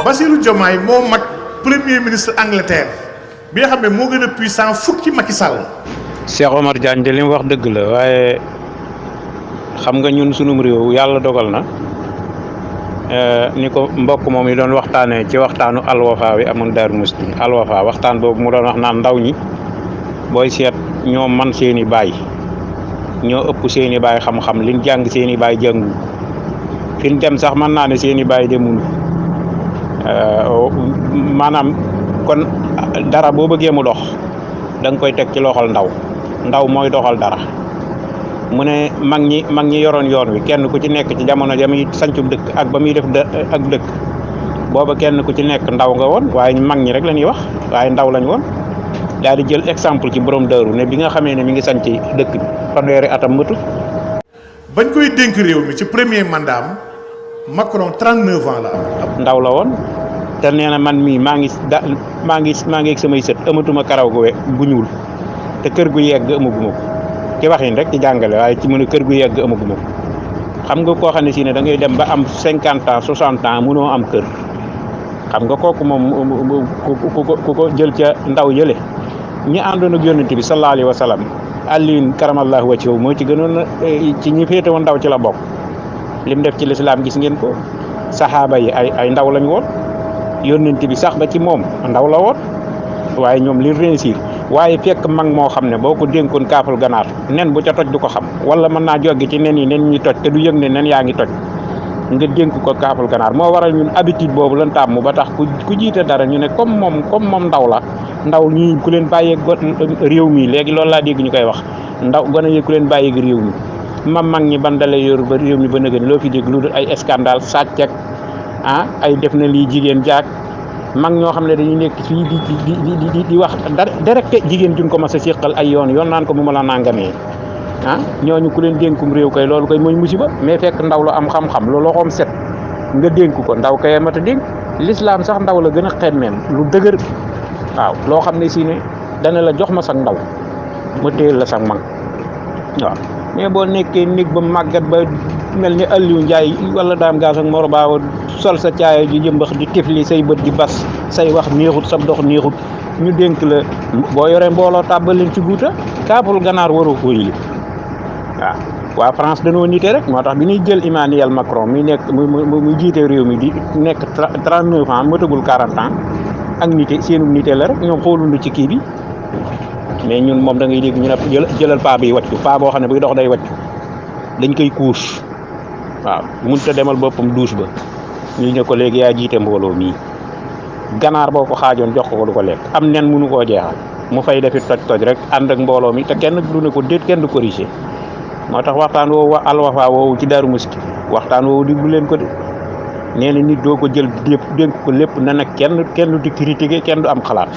Bassirou Diomaye moo mag premier ministre Angleterre bi nga xam ne moo gën a puissant fukki Macky Sall. Cheikh Omar Diagne de li mu wax dëgg la waaye xam nga ñun sunum réew yàlla dogal na ni ko mbokk moom yi doon waxtaanee ci waxtaanu Alwafa wi amoon Darou Mouhty Alwafa waxtaan boobu mu doon wax naan ndaw ñi booy seet ñoo man seeni baay ñoo ëpp seeni baay xam-xam liñ jàng seeni baay jàngu fi ñu dem sax mën naa ne seeni baay demunu maanaam kon dara boo bëggee mu dox da nga koy teg ci loxol ndaw mooy doxal dara mu ne mag ñi yoroon yoon wi kenn ku ci nekk ci jamono ja muy sancub dëkk ak ba muy def ak dëkk booba kenn ku ci nekk ndaw nga woon waaye mag ñi rek la ñuy wax waaye ndaw lañ woon daal di jël exemple ci borom Daaru ne bi nga xamee ne mi ngi sanc dëkk bi fanweeri atam mëtu bañ koy dénk réew mi ci premier mandat am Macron 39 ans la am. ndaw la woon te nee na man mii maa ngi ak samay sët amatuma karaw gu ñuul te kër gu yegg amaguma ko ci waxin rek ci jàngale waaye ci mën a kër gu yegg amaguma ko xam nga koo xam ne si ne da ngay dem ba am 50 ans 60 ans mënoo am kër xam nga kooku moom ku ko jël ca ndaw yële ñi àndoon ak yonent bi sallallahu alayhi wa sallam Aliin karamallahu wajhahu moo ci gënoon ci ñi féete woon ndaw ci la bokk lim def ci lislaam gis ngeen ko saxaaba yi ay ndaw lañ woon yonent bi sax ba ci moom ndaw la woon waaye ñoom li réussir waaye fekk mag moo xam ne boo ko dénkoon kaaful ganaar nen bu ca toj du ko xam wala mën naa joggi ci nen yi nen ñi toj te du yëg ne nen yaa ngi toj nga dénk ko kaaful ganaar moo waral ñun habitude boobu lan tàmm ba tax ku jiite dara ñu ne comme moom ndaw la ndaw ñii ku leen bàyyeeg réew mi léegi loolu laa dégg ñu koy wax ndaw gone yi ku leen bàyyeeg réew mi mag ñi ban dalee yor ba réew mi ba nëgën loo fi dégg lu dul ay scandale sàcc ak ay def na lii jigéen jaag mag ñoo xam ne dañuy nekk fii di wax direct jigéen juñ ko mas a séqal ay yoon naan ko mu ma la nangamee ñooñu ku leen dénkum réew kay loolu koy mooy musiba mais fekk ndaw la am xam-xam lu loxoom set nga dénk ko ndaw kay mat a dénk l'islam sax ndaw la gën a xemmeem lu dëgër waaw loo xam ne si ne dana la jox ma sax ndaw ma téyel la sax mag waaw mais boo nekkee néeg ba màggat ba mel ni Aliou Ndiaye wala daam gaas ak Mor Baaw sol sa caaya ji jëmbax di tifli say bët di bas say wax neexut sa dox neexut ñu dénk la boo yoree mbooloo tàbbal leen ci guuta kaaful ganaar waroo ko yili waaw waa France dañoo nite rek moo tax bi ñuy jël Emmanuel Macron muy nekk muy jiite réew mi di nekk 39 ans matagul 40 ans ak nite seenu nite la rek ñoom xoolundu ci kii bi mais ñun moom da ngay dégg ñu ne jëlal paa bi wàccu paa boo xam ne buy dox day wàccu dañ koy kuus waaw mënut a demal boppam douche ba ñu ne ko léegi yaa jiite mbooloo mii ganaar boo ko xaajoon jox ko du ko lekk am nen mënu koo jeexal mu fay defi toj rek ànd ak mbooloo mi te kenn du ne ko déet kenn du corriger moo tax waxtaan woowu Alwafa woowu ci Darou Mouhty waxtaan woowu diglu leen ko de nee na nit doo ko jël dénk ko lépp na nag kenn du critiquer kenn du am xalaat